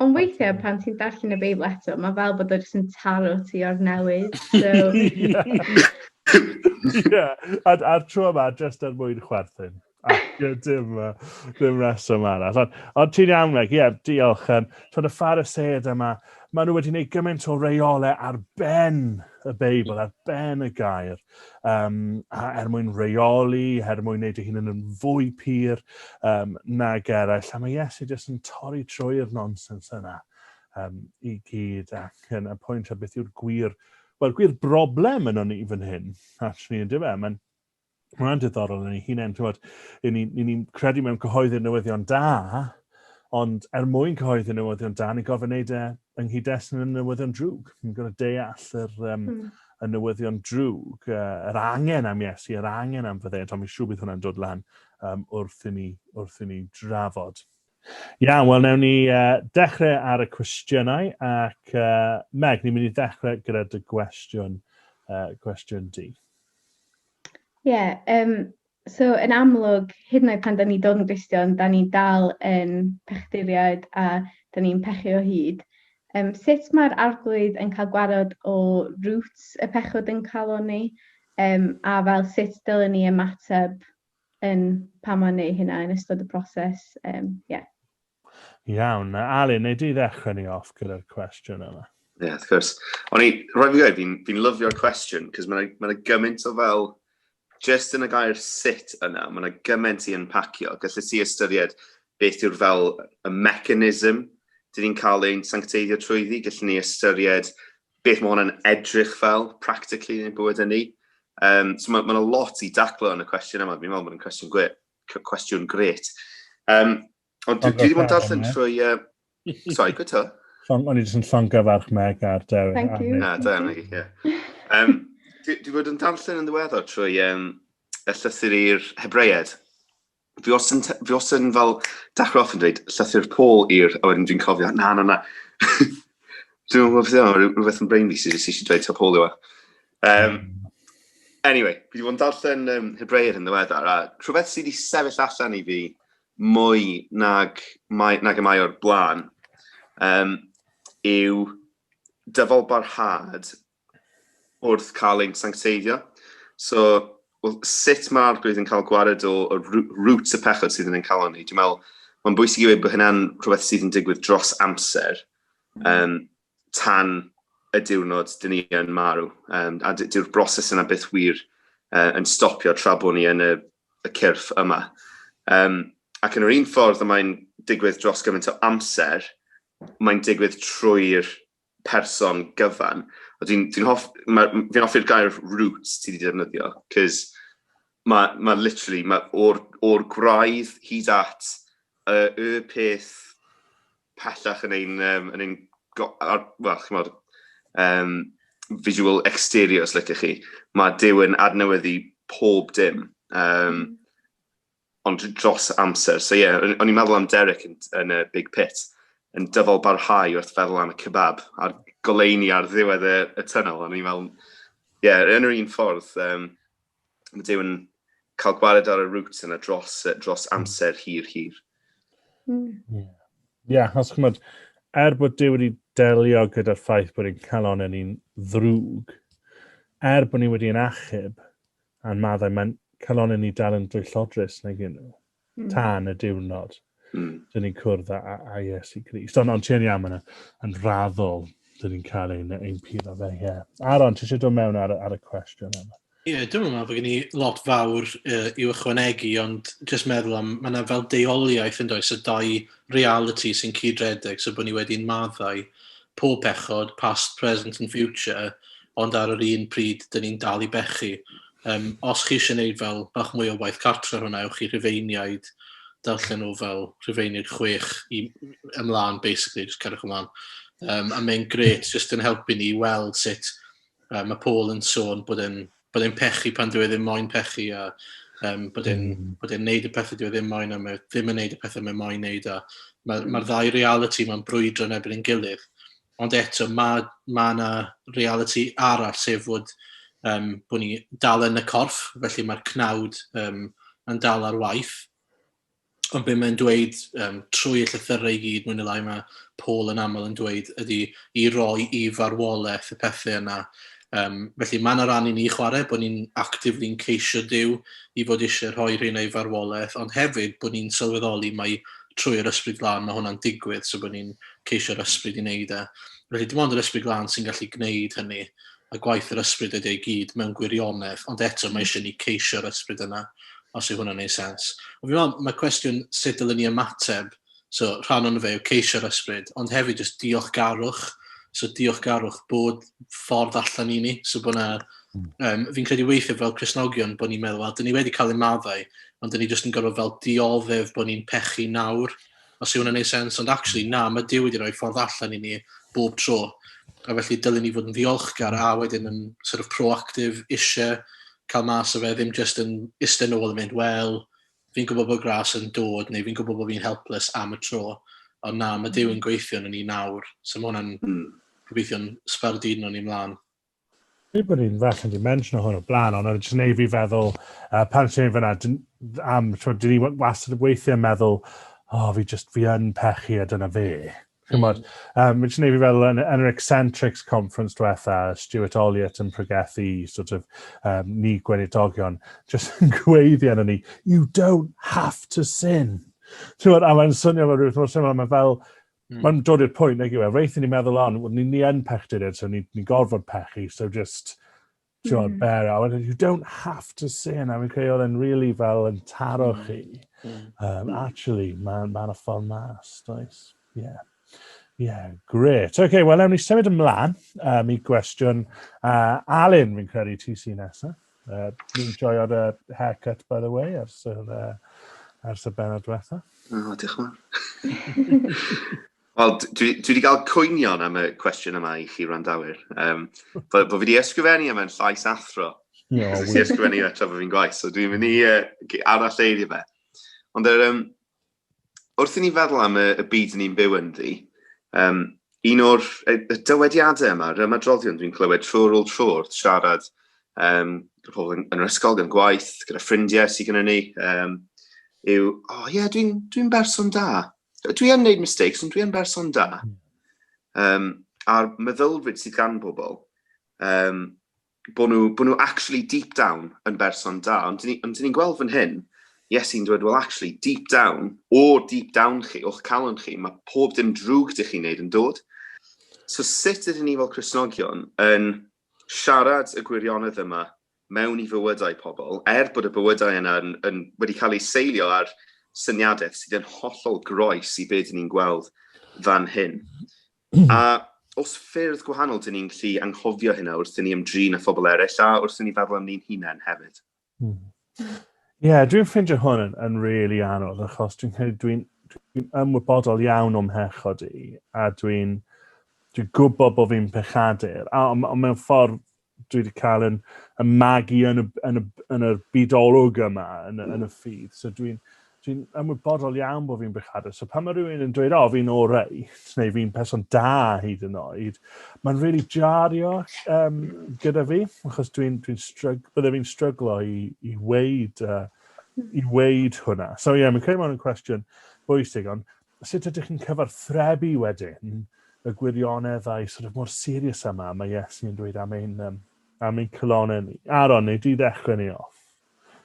Ond weithiau, pan ti'n darllen y Beibl eto, mae fel bod o jyst yn taro ti o'r newydd. So... Ie, a'r tro yma, jyst er mwyn chwerthin. Ac dim reswm arall. Ond ti'n iawn, Meg, ie, yeah, diolch. Twyd, y Phariseaid yma, maen nhw wedi gwneud gymaint o reolau ar ben y Beibl, ar ben y gair, a er mwyn reoli, er mwyn wneud eu hunain yn fwy pur nag eraill. A mae Iesu jyst yn torri trwy'r nonsens yna i gyd ac yn y pwynt o beth yw'r gwir, wel, gwir broblem yno ni fan hyn, actually, yn dyfe? Mae'n Mae hwnna'n diddorol yn ei hunain, ti'n gwbod, 'y ni, 'y ni'n credu mewn cyhoeddi'r newyddion da, ond er mwyn cyhoeddi'r newyddion da, ni'n gorfod wneud e yng nghyd-destun y newyddion drwg. Ni'n gorfod deall yr, y newyddion drwg, yr angen am Iesu, yr angen am faddeuant, ond mi'n siŵr bydd hwnna'n dod lan um, wrth, i ni, wrth i ni drafod. Iawn, wel, newn ni uh, dechrau ar y cwestiynau ac uh, Meg, ni'n mynd i ddechrau gyda dy gwestiwn, uh, gwestiwn di. Ie, yeah, um, so yn amlwg, hyd yn oed pan da ni dod yn Gristion, da ni dal yn pechduriaid a da ni'n pechu o hyd. Um, sut mae'r arglwydd yn cael gwarad o roots y pechod yn calon ni, um, a fel sut dylen ni ymateb yn pan mae'n neud hynna yn ystod y proses. Um, yeah. Iawn. Alun, neu di ddechrau ni off gyda'r cwestiwn yma? Ie, yeah, wrth gwrs. O'n i, rhaid fi gweud, fi'n fi lyfio'r cwestiwn, cos mae'n ma gymaint o fel, just yn y gair sut yna, mae'n gymaint i unpacio. Gallu ti ystyried beth yw'r fel y mechanism dyn ni'n cael ein sancteiddio trwyddi, gallwn ni ystyried beth mae hwnna'n edrych fel, practically, yn ein bywyd ni. Um, so mae ma lot i daclo yn y cwestiwn yma. Fi'n meddwl bod yn cwestiwn, gwe, cwestiwn gret. Um, ond dwi wedi bod yn darllen trwy... Uh, sorry, gwy to? O'n i jyst yn llongyfarch Meg ar Derek. Thank you. Na, da, nag ie. Um, dwi, dwi bod yn darllen yn ddiweddar trwy um, y llythyr i'r Hebreied. Fi os yn, fi os yn fel dechrau off yn dweud llythyr Paul i'r, a wedyn dwi'n cofio, na, na, na. Dwi'n meddwl beth yw, rhywbeth yn brain fi sydd eisiau dweud ta Paul yw e. Um, anyway, fi wedi bod yn darllen um, Hebreaid yn ddiweddar, a rhywbeth sydd wedi sefyll allan i fi mwy nag, mae, nag y mae o'r blaen um, yw dyfal barhad wrth cael ein sancteiddio. So, well, sut mae'r arglwydd yn cael gwared o, o roots y pechod sydd yn ein calon ni? Dwi'n meddwl, mae'n bwysig i weud bod hynna'n rhywbeth sydd yn digwydd dros amser, um, tan y diwrnod dyn ni yn marw. Um, a dyw'r broses yna byth wir uh, yn stopio tra bod ni yn y, y cyrff yma. Um, ac yn yr un ffordd y mae'n digwydd dros gymaint o amser, mae'n digwydd trwy'r person gyfan. A dwi'n dwi hoff, fi'n hoffi'r gair roots ti wedi defnyddio, cos mae ma literally, ma o'r, or gwraidd hyd at y, y peth pellach yn ein, um, yn ein ar, well, chymod, um, visual exterior, os licech chi. Mae Duw yn adnewyddu pob dim. Um, ond dros amser. So ie, yeah, o'n i'n meddwl am Derek yn, yn y Big Pit, yn dyfal barhau wrth feddwl am y kebab, a'r goleuni ar ddiwedd y, y tunnel. O'n i'n meddwl, ie, yeah, yn yr un ffordd, um, mae Duw yn cael gwared ar y roots yna dros, dros amser hir, hir. Ie, mm. yeah. achos chymod, er bod Duw wedi delio gyda'r ffaith bod ein calon yn ni'n ddrwg, er bod ni wedi yn achub, a'n maddau, mae'n calonnau ni dal yn dwyllodrus, nag yw nhw, mm. tan y diwrnod. Mm. Dyn ni'n cwrdd â, â, â Iesu Grist. Ond, ond ti'n iawn, mae'n yn raddol, dyn ni'n cael ein, ein puro fe, ie. Yeah. Aaron, ti eisiau dod mewn ar, ar y cwestiwn yma? Ie, yeah, dwi'n meddwl bod gen i lot fawr uh, i'w ychwanegu, ond jyst meddwl am, mae yna fel deoliaeth yn does, y dau reality sy'n cydredeg, so bod ni wedi'n maddau pob pechod, past, present and future, ond ar yr un pryd, dyn ni'n dal i bechu. Um, os chi eisiau gwneud fel bach mwy o waith cartre hwnna, ewch i Rhufeiniaid, darllen nhw fel Rhufeiniaid chwech i ymlaen, basically, just cerwch ymlaen. Um, a mae'n gret, just yn helpu ni i weld sut uh, mae Paul yn sôn bod e'n bod e'n pechu pan dyw e ddim moyn pechu a um, bod e'n mm. bod e'n neud y pethau dyw e ddim moyn a mae ddim yn neud y pethau mae moyn neud a mae'r ma ddau reality mae'n brwydro yn erbyn ein gilydd. Ond eto, mae ma yna reality arall, sef fod um, bod ni dal yn y corff, felly mae'r cnawd um, yn dal ar waith. Ond be mae'n dweud um, trwy y llythyrau i gyd, mwy neu lai mae Paul yn aml yn dweud, ydy i roi i farwolaeth y pethau yna. Um, felly mae yna ran i ni chwarae, bod ni'n actively'n ceisio Duw i fod eisiau rhoi rheina i farwolaeth, ond hefyd bod ni'n sylweddoli mai trwy'r ysbryd glân mae hwnna'n digwydd, so bod ni'n ceisio'r ysbryd i wneud e. Felly dim ond yr ysbryd glân sy'n gallu gwneud hynny, a gwaith yr ysbryd ydy ei gyd mewn gwirionedd, ond eto mae eisiau ni ceisio'r ysbryd yna, os yw hwnna'n neud sens. Ond fi'n meddwl, mae cwestiwn sut dylen ni ymateb, so rhan o'n fe yw ceisio'r ysbryd, ond hefyd jyst diolchgarwch, so diolchgarwch bod ffordd allan i ni, so bod na, um, fi'n credu weithiau fel Cristnogion bod ni'n meddwl, wel, dyn ni wedi cael ein maddau, ond dyn ni jyst yn gorfod fel dioddef bod ni'n pechu nawr. Os yw hwnna'n neud sens, ond actually na, mae Duw wedi rhoi ffordd allan i ni bob tro. A felly dylen ni fod yn ddiolchgar a wedyn yn sort of proactive eisiau cael mas o fe, ddim just yn eistedd nôl yn mynd, wel, fi'n gwybod bod gras yn dod, neu fi'n gwybod bod fi'n helpless am y tro. Ond na, mae Duw yn gweithio yn ni nawr, so mae hwnna'n gobeithio'n sbarduno ni mlaen. Fi bod ni'n falle wedi mention hwn o blaen, ond oedd jyst yn ei fi feddwl, pan ti'n fyna, am, dyn ni wastad yn weithiau yn meddwl, oh, fi just, fi yn pechu a dyna fe. Chymod, jyst yn ei fi feddwl yn yr Eccentrics conference diwetha, Stuart Olliott yn pregethu sort of, ni gweinidogion, just yn gweiddi arno ni, "You don't have to sin." Ti'n a mae'n swnio fel rhywbeth mor syml, mae fel, Mae'n dod i'r pwynt, nag yw e, reith i ni meddwl on, ni yn pechaduriaid, so ni gorfod pechu, so just, ti'n mm. bear it. A wedyn, "You don't have to sin," a fi'n credu oedd e'n really fel yn taro chi. Actually, mae'n ma ffordd mas, does? Yeah. Yeah, great. OK, wel, ewn ni symud ymlaen i gwestiwn Alun, fi'n credu ti sy'n nesaf. Ni'n joio'r haircut, by the way, ers y benod diwetha. O, oh, diolch yn fawr. Wel, dwi wedi cael cwynion am y cwestiwn yma i chi wrandawyr. Bo fi wedi ysgrifennu am yn llais athro. No, Cos i ysgrifennu e tra bod fi'n gwaith, so dwi'n mynd i arall eirio fe. Ond wrth i ni feddwl am y byd ni'n byw ynddi, un o'r y dywediadau yma, yr ymadroddion dwi'n clywed tro ar ôl tro wrth siarad gyda pobl yn yr ysgol, gyda gwaith, gyda ffrindiau sydd gyda ni, yw, "Oh ie, yeah, dwi'n dwi berson da. Dwi yn neud mistakes, ond dwi yn berson da." A'r meddylfryd sydd gan bobl, bod nhw actually deep down yn berson da. Ond dyn ni'n gweld fan hyn, Iesu'n dweud, well, actually, deep down, o deep down chi, o'ch calon chi, mae pob dim drwg dych chi'n neud yn dod. So sut ydyn ni fel Cristnogion yn siarad y gwirionedd yma mewn i fywydau pobl, er bod y bywydau yna wedi cael eu seilio ar syniadaeth sydd yn hollol groes i beth ni'n gweld fan hyn? A os ffyrdd gwahanol dyn ni'n gallu anghofio hynna wrth i ni ymdrin â phobl eraill a wrth i ni feddwl am ni'n hunain hefyd? Ie, yeah, dwi'n ffeindio hwn yn really anodd achos dwi'n credu dwi ymwybodol iawn o'm mhechod i a dwi'n dwi gwybod bod fi'n pechadur. A ond mewn ffordd dwi wedi cael yn magu yn y byd olwg yma, yn y ffydd. So dwi ymwybodol iawn bod fi'n bechadur. So pan mae rhywun yn dweud, "O, fi'n oreit," neu "Fi'n person da hyd yn oed," mae'n really jario gyda fi, achos bydde fi'n stryglo i weud hwnna. So ie, yeah, mae'n credu mae'n cwestiwn bwysig, ond sut ydych chi'n cyfathrebu wedyn y gwirioneddau sort of mor serious yma mae Iesu yn dweud am ein calonau ni? Aaron, neu di ddechrau ni off?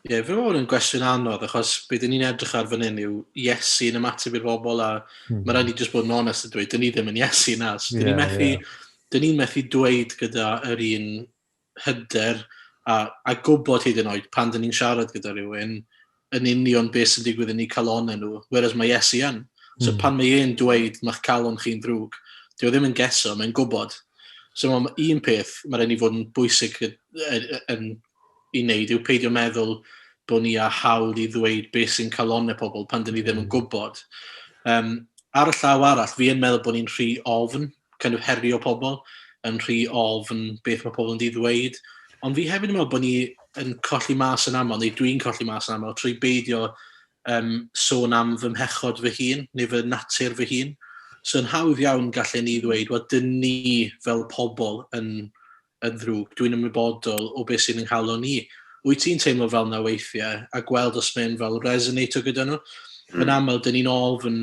Ie, yeah, fi'n meddwl bod yn gwestiwn anodd, achos beth ni'n edrych ar fan hyn yw Iesu yn ymateb i'r bobl, a mae rhaid ni jyst bod yn onest yn dweud, dyn ni ddim yn Iesu na. So, dyn ni'n methu, dyn ni'n methu dweud gyda yr un hyder a gwybod hyd yn oed pan dyn ni'n siarad gyda rhywun yn union beth sy'n digwydd yn eu calonau nhw, whereas mae Iesu yn. So pan mae e'n dweud ma'ch calon chi'n ddrwg, dyw e ddim yn geso, mae'n gwybod. So mae un peth mae rhaid ni fod yn bwysig yn i wneud yw peidio meddwl bod ni â hawl i ddweud beth sy'n calonau pobl pan dyn ni ddim yn gwybod. Ar y llaw arall, fi yn meddwl bod ni'n rhy ofn, kind of herio pobl, yn rhy ofn beth mae pobl yn di ddweud. Ond fi hefyd yn meddwl bod ni yn colli mas yn aml, neu dwi'n colli mas yn aml, trwy beidio sôn am fy mhechod fy hun, neu fy natur fy hun. So yn hawdd iawn gallen ni ddweud, wel, dyn ni fel pobl yn ddrwg, dwi'n ymwybodol o beth sy'n yng nghalon ni. Wyt ti'n teimlo fel na weithiau a gweld os mae'n fel resonate o gyda nhw? Yn aml, dyn ni'n ofn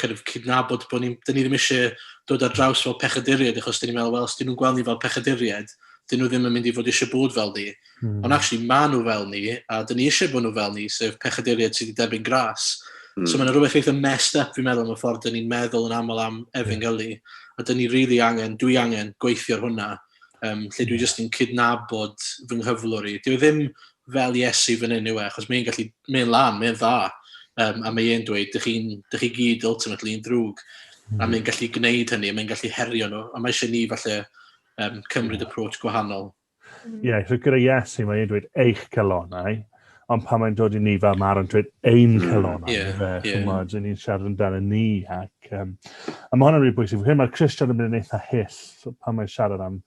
kind of cydnabod bod ni, dyn ni ddim eisiau dod ar draws fel pechaduriaid, achos dyn ni'n meddwl, wel, os dyn nhw'n gweld ni fel pechaduriaid, dyn nhw ddim yn mynd i fod eisiau bod fel ni. Ond actually, ma nhw fel ni, a dyn ni eisiau bod nhw fel ni, sef pechaduriaid sydd wedi derbyn gras. So mae'n rhywbeth eitha messed up, fi'n meddwl, am y ffordd dyn ni'n meddwl yn aml am efengylu. A dyn ni really angen, dwi angen gweithio ar hwnna, lle dwi jyst yn cydnabod fy nghyflwr i. Dwi ddim fel Iesu fan hyn yw e, achos mae'n gallu, mae'n lan, mae'n dda. A mae e'n dweud, dych chi gyd ultimately yn ddrwg. A mae'n gallu gwneud hynny, a mae'n gallu herio nhw. A mae eisiau ni falle cymryd approach gwahanol. Ie, yeah, so gyda Iesu mae e'n dweud eich calonau. Ond pan mae'n dod i ni fel mae'r yn dweud ein calonau, yeah, yeah. ni'n siarad amdano ni. Ac, a mae hwnna'n rili bwysig. Fi'n mae'r Cristion yn mynd yn eitha hyll pan mae'n siarad am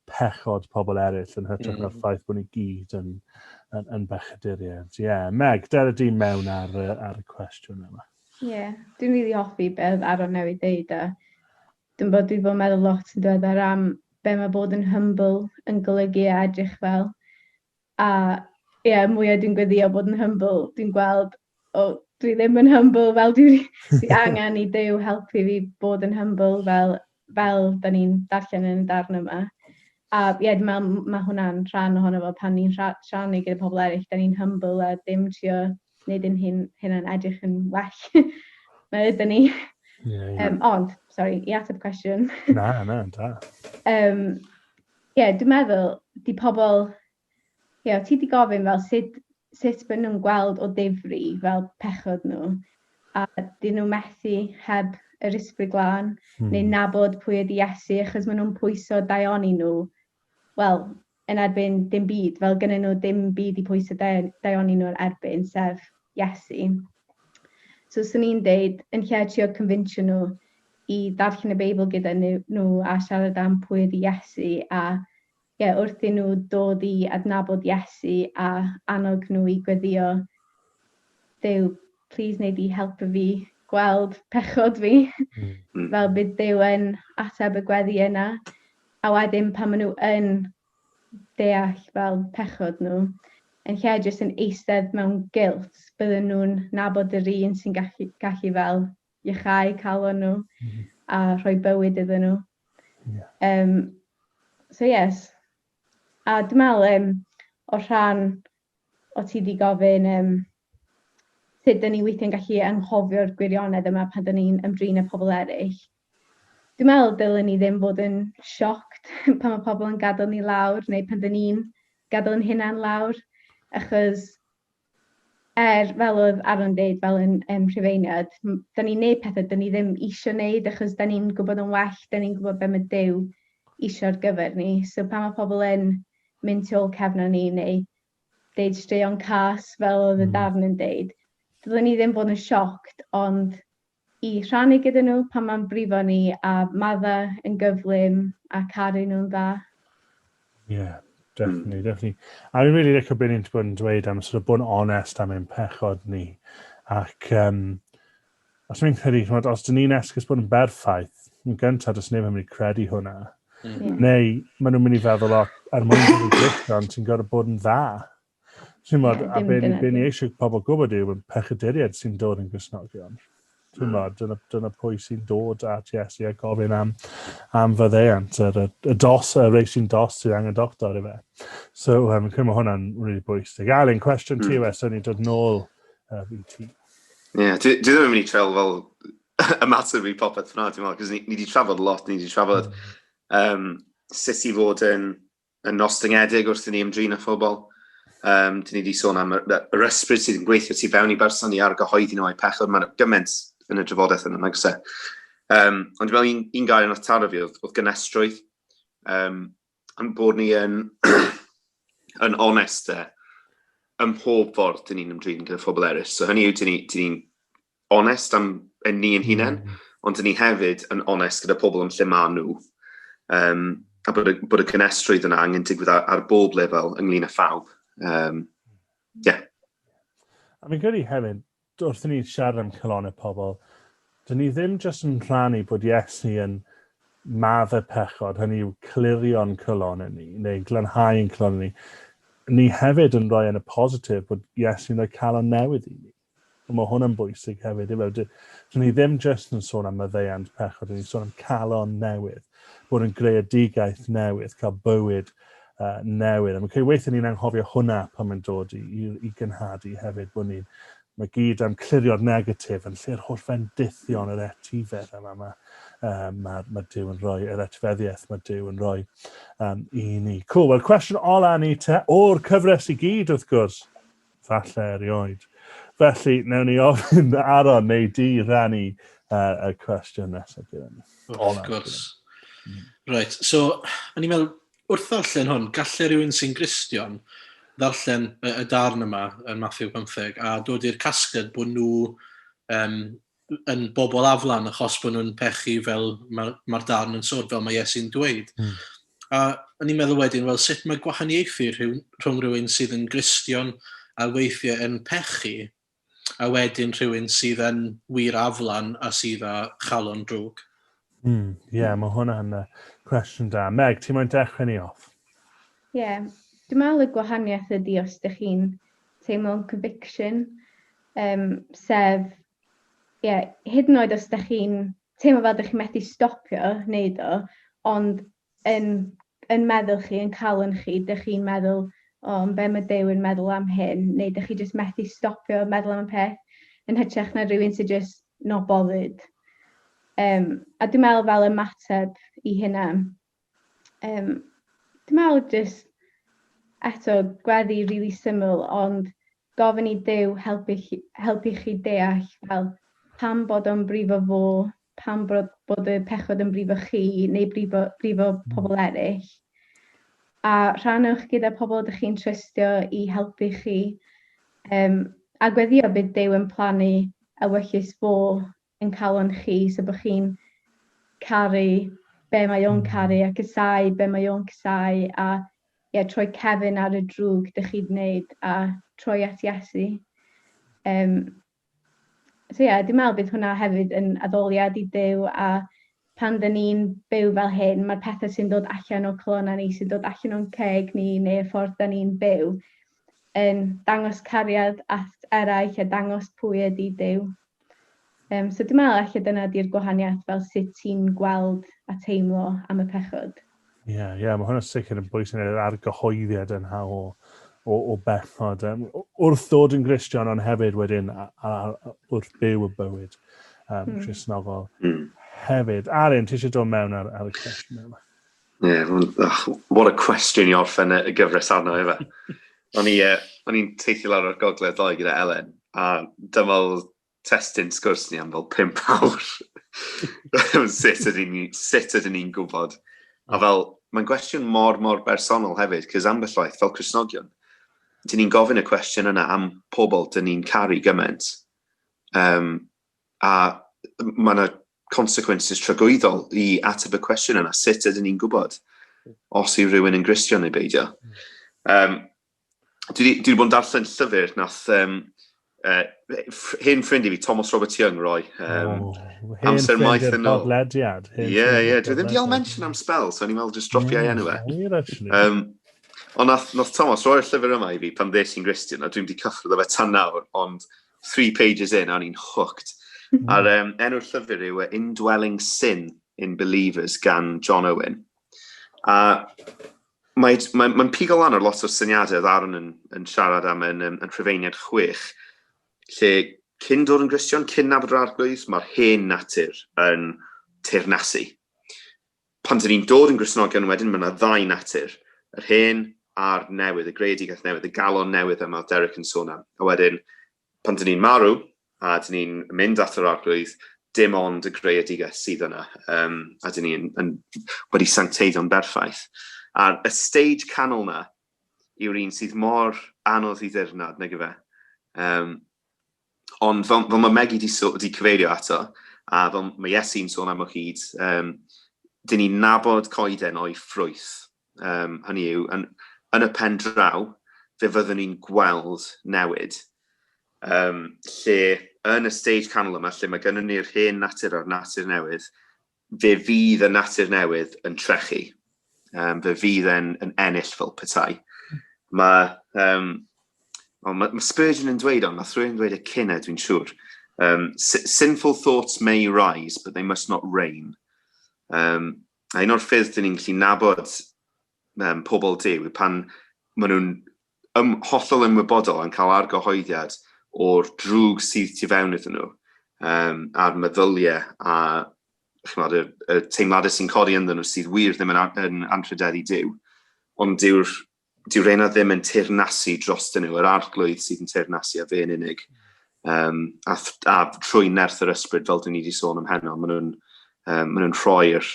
pechod pobl eraill yn hytrach na'r ffaith bod ni gyd yn bechaduriaid. Ie, yeah. Meg, dere di mewn ar y cwestiwn yma. Ie, yeah, dwi'n rili hoffi be oedd Aaron newydd ddeud a dwi'n bod dwi bod yn meddwl lot yn diweddar am be mae bod yn humble yn golygu a edrych fel. A ie, yeah, mwyaf dwi'n gweddio bod yn humble, dwi'n gweld, o, oh, dwi ddim yn humble, fel dwi angen i Duw helpu fi bod yn humble fel da ni'n darllen yn y darn yma. A ie, yeah, dwi'n meddwl mae hwnna'n rhan ohono fo pan ni'n rhannu gyda pobl eraill, da ni'n humble a dim trio wneud ein hyn edrych yn well na ydyn ni. Yeah. Ond, sorry, i ateb cwestiwn. Na, da. Yeah, dwi'n meddwl, di pobl, yeah, ti di gofyn fel sut byd nhw'n gweld o difri fel pechod nhw, a dyn nhw methu heb yr Ysbryd Glân, neu nabod pwy ydi Iesu, achos maen nhw'n pwyso daioni nhw, wel, yn erbyn dim byd, fel gynnyn nhw dim byd i pwyso daioni nhw yn erbyn, sef Iesu. So, swn i'n deud, yn lle trio convincio nhw i ddarllen y Beibl gyda nhw a siarad am pwy ydi Iesu, a yeah, wrth i nhw dod i adnabod Iesu a annog nhw i gweddio, "Duw, please wnei di helpu fi gweld pechod fi," fel bydd Duw yn ateb y gweddi yna. A wedyn pan maen nhw yn deall fel pechod nhw, yn lle jyst yn eistedd mewn guilt, bydden nhw'n nabod yr un sy'n gallu fel iachau calon nhw a rhoi bywyd iddyn nhw. So yes. A dwi'n meddwl o rhan o ti di gofyn sut dyn ni weithiau'n gallu anghofio'r gwirionedd yma pan dyn ni'n ymdrin â pobl eraill. Dwi'n meddwl dylen ni ddim fod yn shocked pan mae pobl yn gadael ni lawr neu pan dyn ni'n gadael yn hunan lawr, achos fel oedd Aaron deud fel yn Rhufeiniad, dyn ni'n neud pethau dyn ni ddim eisiau neud achos dyn ni'n gwybod yn well, dyn ni'n gwybod be mae Duw eisiau ar gyfer ni. So pan mae pobl yn mynd tu ôl cefn ni neu deud straeon cas fel oedd y darn yn deud, dylen ni ddim bod yn shocked, ond i rhannu gyda nhw pan mae'n brifo ni a madda yn gyflym a caru nhw'n dda. Yeah, definitely, definitely. A fi'n really licio beth ni'n bod yn dweud am sort of bod yn onest am ein pechod ni. Ac os fi'n credu, ch'mod, os dyn ni'n esgus bod yn berffaith, yn gyntaf, does neb yn mynd i credu hwnna. Neu maen nhw'n mynd i feddwl, o, er mwyn bod yn Gristion, ti'n gorfod bod yn dda. Ti'n bod, a be ni eisiau pobl gwybod yw pechaduriaid sy'n dod yn Gristnogion. Ti'n bod, dyna pwy sy'n dod at Iesu a gofyn am faddeuant, y rei sy'n dost sydd angen doctor i fe. So, credu mae hwnna'n really bwysig. Alun, cwestiwn ti mm. so ni'n dod nôl i ti. Ie, yeah, dwi ddim yn mynd i treul fel ymateb i popeth fyna, dwi'n meddwl, cos ni wedi trafod lot, ni wedi trafod sut i fod yn ostyngedig wrth i ni ymdrin â phobl. Dyn ni wedi sôn am yr ysbryd sydd yn gweithio tu fewn i berson i argyhoeddi nhw o'i pechod. Mae'n gymaint yn y drafodaeth yna, nag oes e? Ond dwi'n meddwl un gair nath taro fi oedd gynestrwydd. Am bod ni yn onest e, ym mhob ffordd dyn ni'n ymdrin gyda phobl eraill. So hynny yw, dyn ni'n onest am yn ni yn hunain, ond dyn ni hefyd yn onest gyda pobl am lle maen nhw. A bod y gynestrwydd yna angen digwydd ar bob lefel ynglyn â phawb. Yeah. A fi'n credu hefyd, wrth i ni siarad am calonnau pobl, dyn ni ddim jyst yn rhannu bod Iesu yn maddau pechod, hynny yw clirio'n calonnau ni, neu glanhau yn calonnau ni. Ni hefyd yn rhoi yn y positif bod Iesu'n rhoi calon newydd i ni. A mae hwn yn bwysig hefyd. Yw e? Dyn ni ddim jyst yn sôn am maddeuant pechod, dyn ni'n sôn am calon newydd, bod yn greadigaeth newydd, cael bywyd newydd. A mae'n credu weithiau ni'n anghofio hwnna pan mae'n dod i gynhadu hefyd, bod ni'n mae gyd am clirio'r negatif yn lle'r holl fendithion yr etifedd yma. Mae Duw yn rhoi, yr etifeddiaeth mae Duw yn rhoi i ni. Cool, wel cwestiwn ola ni te, o'r cyfres i gyd wrth gwrs, falle erioed. Felly, newn ni ofyn Aaron neu di rannu y cwestiwn nesaf gyda ni. Wrth gwrs. Right, so, o'n i'n meddwl, wrth ddarllen hwn, gallai rhywun sy'n Gristion ddarllen y, y darn yma yn Matthew 15 a dod i'r casgliad bod nhw um, yn bobl aflan achos bod nhw'n pechu fel mae'r ma darn yn sôn, fel mae Iesu'n dweud. A o'n i'n meddwl wedyn, wel, sut mae gwahaniaethu rhywun, rhwng rhywun sydd yn Gristion a weithiau yn pechu, a wedyn rhywun sydd yn wir aflan a sydd â chalon drwg? Yeah, mae hwnna'n cwestiwn da. Meg, ti'n moyn dechrau ni off? Ie, yeah. Dwi'n meddwl y gwahaniaeth ydy os ydych chi'n teimlo'n conviction, sef, ie, yeah, hyd yn oed os ydych chi'n teimlo fel ydych chi'n methu stopio wneud o, ond yn, yn meddwl chi, yn calon chi, ydych chi'n meddwl, o, ond be mae Duw yn meddwl am hyn, neu ydych chi jyst methu stopio meddwl am y peth, yn hytrach na rhywun sydd just not bothered. A dwi'n meddwl fel ymateb i hynna, dwi'n meddwl jyst eto gweddi really syml, ond gofyn i Duw helpu chi, helpu chi deall fel pam bod o'n brifo fo, pam bod, bod y pechod yn brifo chi neu brifo, brifo pobl eraill. A rhannwch gyda pobl ydych chi'n trystio i helpu chi. A gweddio bydd Duw yn plannu ewyllys fo yn calon chi, so bod chi'n caru be mae o'n caru a casáu be mae o'n casáu a ie, troi cefn ar y drwg dych chi'n wneud a troi at Iesu. So ie, yeah, dwi'n meddwl bydd hwnna hefyd yn addoliad i Duw a pan dyn ni'n byw fel hyn, mae'r pethau sy'n dod allan o calonnau ni, sy'n dod allan o'n ceg ni neu'r ffordd da ni'n byw, yn dangos cariad at eraill a dangos pwy ydy Duw. So dwi'n meddwl alle dyna di'r gwahaniaeth fel sut ti'n gweld a teimlo am y pechod. Ie, yeah, yeah, mae hwnna'n sicr yn bwysig yn yr argyhoeddiad yna o, o, o bechod. Wrth ddod yn Gristion, ond hefyd wedyn a, a, a, wrth byw y bywyd Cristnogol hefyd. Arin, ti eisiau dod mewn ar, ar y cwestiwn yma? Yeah, what a question i orffen y, y gyfres arno, efe. O'n i, o'n i'n teithio lawr o'r gogledd ddoe gyda Ellen, a dyma testun sgwrs ni am fel 5 awr. Sut ydyn ni, sut ydyn ni'n gwybod? A fel, mae'n gwestiwn mor, mor bersonol hefyd, cos ambell waith, fel Cristnogion, dyn ni'n gofyn y cwestiwn yna am pobl dyn ni'n caru gymaint. A mae yna consequences tragwyddol i ateb y cwestiwn yna. Sut ydyn ni'n gwybod os yw rhywun yn Gristion neu beidio? Dwi wedi bod yn darllen llyfr nath hen ffrind i fi, Thomas Robert Young, roi. Oh, amser maith yn ôl. Podlediad. Ie, ie. Dwi ddim wedi cael mention am spell, so o'n i'n meddwl just dropio ei enw e. Ond nath, nath Thomas roi'r llyfr yma i fi pan ddes i'n Gristion, a dwi'n wedi cyffwrdd â fe tan nawr, ond 3 pages in, a o'n i'n hooked. A'r enw'r llyfr yw Indwelling Sin in Believers gan John Owen. A mae'n mae, mae pigo lan ar lot o'r syniadau oedd Aaron yn, yn siarad am yn, yn, yn Rhufeiniaid 6, lle cyn dod yn Gristion, cyn nabod yr Arglwydd, mae'r hen natur yn teyrnasu. Pan dyn ni'n dod yn Gristnogion wedyn, mae yna ddau natur, yr hen a'r newydd, y greadigaeth newydd, y galon newydd yma oedd Derek yn sôn am. A wedyn, pan dyn ni'n marw, a dyn ni'n mynd at yr Arglwydd, dim ond y greadigaeth sydd yna, a dyn ni'n yn, wedi sancteiddio'n berffaith. A'r y stage canol na yw'r un sydd mor anodd i ddirnad, nag yfe? Ond fel, fel mae Megi di, so, di cyfeirio ato, a fel mae Iesu'n sôn am o hyd, dyn ni'n nabod coeden o'i ffrwyth. Hynny yw, yn, yn y pen draw, fe fyddwn ni'n gweld newid. Lle yn y stage canol yma, lle mae gennym ni'r hen natur a'r natur newydd, fe fydd y natur newydd yn trechu. Fe fydd e'n yn ennill fel petai. Mae, oh, mae, mae Spurgeon yn dweud ond, nath rhywun dweud y cyn e, dwi'n siŵr. Sinful thoughts may rise, but they must not reign. A un o'r ffyrdd dyn ni'n gallu nabod pobl Duw yw pan maen nhw'n ym, hollol ymwybodol yn cael argyhoeddiad o'r drwg sydd tu fewn iddyn nhw, a'r meddyliau a chymod, y, y teimladau sy'n codi ynddyn nhw sydd wir ddim yn, yn anrhydeddu Duw, ond dyw'r dyw rheina ddim yn teyrnasu drostyn nhw, yr Arglwydd sydd yn teyrnasu a fe'n unig. A, a trwy nerth yr ysbryd, fel dyn ni wedi sôn am heno, maen nhw'n maen nhw'n rhoi'r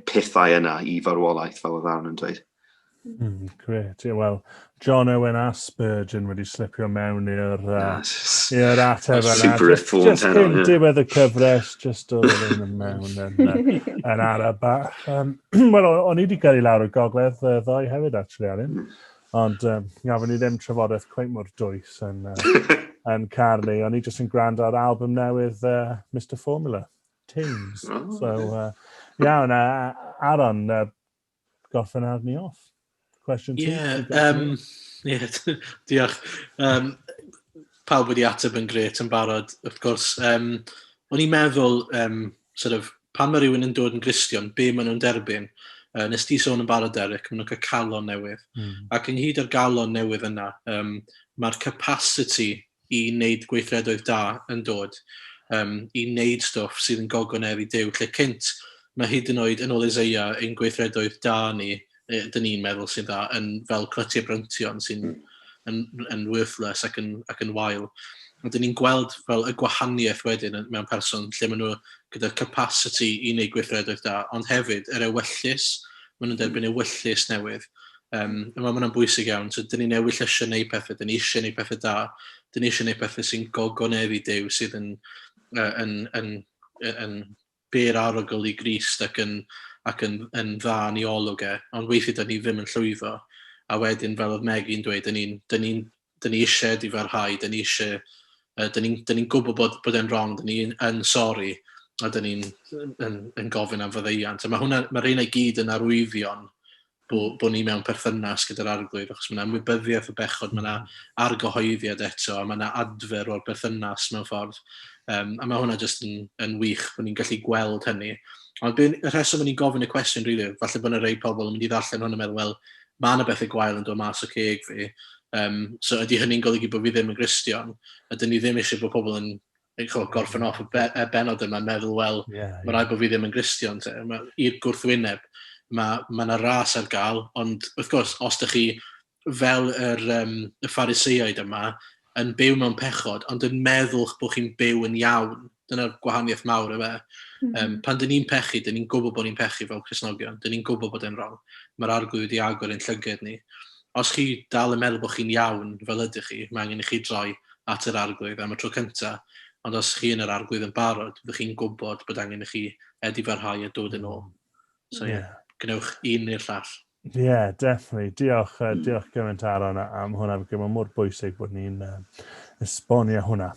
pethau yna i farwolaeth, fel oedd Aaron yn dweud. Great. Yeah, well, John Owen a Spurgeon wedi slipio mewn i'r i'r ateb yna. Super reformed. Just cyn diwedd y cyfres, just dod yn yn mewn yn, yn ara bach. Wel, o'n i wedi gyrru lawr y gogledd ddoe hefyd, actually, Alun. Ond gafon ni ddim trafodaeth cweit mor dwys yn, yn car ni. O'n i jyst yn gwrando ar album newydd Mr Formula, Tings. Oh, so, iawn, Aaron, gorffen arni off. Cwestiwn ti? Ie, yeah, diolch. Pawb wedi ateb yn gret yn barod, wrth gwrs. O'n i'n meddwl, sort of, pan mae rhywun yn dod yn Gristion, be maen nhw'n derbyn? Nes ti sôn yn barod, Derek, maen nhw'n cael calon newydd. Ac ynghyd â'r galon newydd yna, mae'r capacity i wneud gweithredoedd da yn dod, i wneud stwff sydd yn gogoneddu Duw. Lle cynt, mae hyd yn oed yn ôl Isaiah, ein gweithredoedd da ni, dyn ni'n meddwl sy'n dda, yn fel clytiau bryntion sy'n yn worthless ac yn wael. Ond dyn ni'n gweld fel y gwahaniaeth wedyn mewn person lle maen nhw gyda'r capacity i wneud gweithredoedd da, ond hefyd yr ewyllys, maen nhw'n derbyn ewyllys newydd. A mae hwnna'n bwysig iawn. So, dyn ni'n ewyllysio wneud pethau, dyn ni eisiau wneud pethau da, dyn ni eisiau wneud pethau sy'n gogoneddu Duw, sydd yn bêr arogl i Grist ac yn dda yn ei olwg e. Ond weithiau dyn ni ddim yn llwyddo. A wedyn, fel oedd Megi'n dweud, dyn ni eisiau edifarhau, dyn ni eisiau, dyn ni gwybod bod e'n wrong, dyn ni'n yn sori, a dyn ni'n yn gofyn am faddeuant. A mae hwnna, mae rheina i gyd yn arwyddion bo ni mewn perthynas gyda'r Arglwydd, achos mae yna ymwybyddiaeth o bechod, mae yna argyhoeddiad eto, a mae yna adfer o'r berthynas mewn ffordd. A mae hwnna jyst yn wych bod ni'n gallu gweld hynny. Ond y rheswm o'n i'n gofyn y cwestiwn, really, falle bod yna rei pobl yn mynd i ddarllen hwn yn meddwl, wel, mae yna bethau gwael yn dod mas o ceg fi. So ydy hynny'n golygu bod fi ddim yn Gristion? Ydyn ni ddim eisiau bod pobl yn ch'mo, gorffen off y benod yma yn meddwl, wel, mae rhaid bod fi ddim yn Gristion. Te. I'r gwrthwyneb, mae yna ras ar gael, ond wrth gwrs, os ydych chi fel y Phariseaid yma, yn byw mewn pechod, ond yn meddwl bod chi'n byw yn iawn, dyna'r gwahaniaeth mawr yw e. Pan dyn ni'n pechu, dyn ni'n gwybod bod ni'n pechu fel Cristnogion, dyn ni'n gwybod bod e'n wrong. Mae'r Arglwydd wedi agor ein llyged ni. Os chi dal yn meddwl bod chi'n iawn fel ydych chi, mae angen i chi droi at yr Arglwydd am y tro cyntaf. Ond os chi yn yr Arglwydd yn barod, byddwch chi'n gwybod bod angen i chi edifarhau a dod yn ôl. So ie, yeah, gwnewch un neu'r llall. Yeah, definitely. Diolch gymaint, Aaron, am hwnna. Mae mor bwysig bod ni'n esbonio hwnna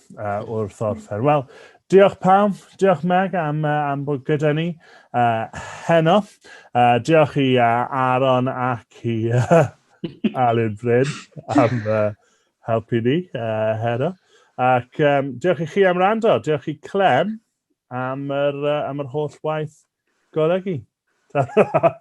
wrth orffen. Wel, diolch pawb, diolch Meg am bod gyda ni heno. Diolch i Aaron ac i Alun Bryn am helpu ni heno. Ac diolch i chi am wrando. Diolch i Clem am yr holl waith golygu. Ta-ra!